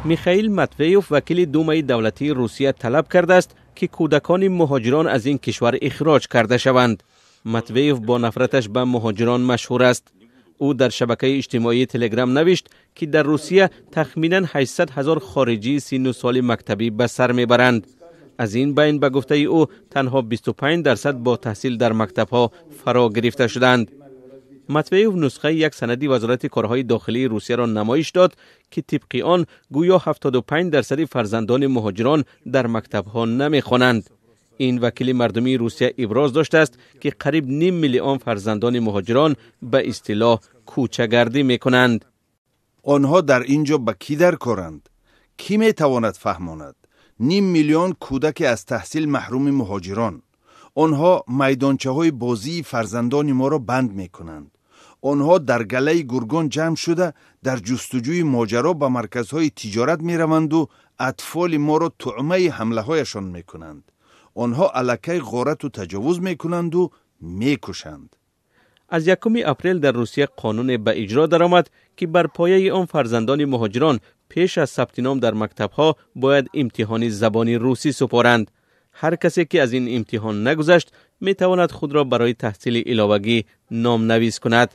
Михаил Матвеев, вакили Думаи давлатии Русия, талаб кардааст, ки кӯдакони муҳоҷирон аз ин кишвар ихроҷ карда шаванд. Матвеев бо нафраташ ба муҳоҷирон машҳур аст. Ӯ дар шабакаи иҷтимоии Телеграм навишт, ки дар Русия тахминан 800 ҳазор хориҷии синну соли мактабӣ ба сар мебаранд. Аз ин байн, ба гуфтаи ӯ, танҳо 25% бо таҳсил дар мактабҳо фаро гирифта шуданд. Матвеев нусхаи як санади Вазорати корҳои дохилии Русияро намоиш дод, ки тибқи он гӯё 75% фарзандони муҳоҷирон дар мактабҳо намехонанд. Ин вакили мардумии Русия иброз доштааст, ки қариб ним миллион фарзандони муҳоҷирон ба истилоҳ кӯчагардӣ мекунанд. Онҳо дар ин ҷо ба кӣ дар коранд? Кӣ метавонад фаҳмонад? Ним миллион кӯдаке аз таҳсил маҳруми муҳоҷирон. Онҳо майдончаҳои бозии фарзандони моро банд мекунанд. Онҳо дар галаи гургон ҷамъ шуда, дар ҷустуҷӯи моҷаро ба марказҳои тиҷорат мераванду атфоли моро туъмаи ҳамлаҳояшон мекунанд. Онҳо аллакай ғорату таҷовуз мекунанду мекушанд. Аз 1 апрел дар Русия қонуне ба иҷро даромад, ки бар пояи он фарзандони муҳоҷирон пеш аз сабти ном дар мактабҳо бояд имтиҳони забони русӣ супоранд. Ҳар касе ки аз ин имтиҳон нагузашт, метавонад худро барои таҳсили иловагӣ номнавис кунад.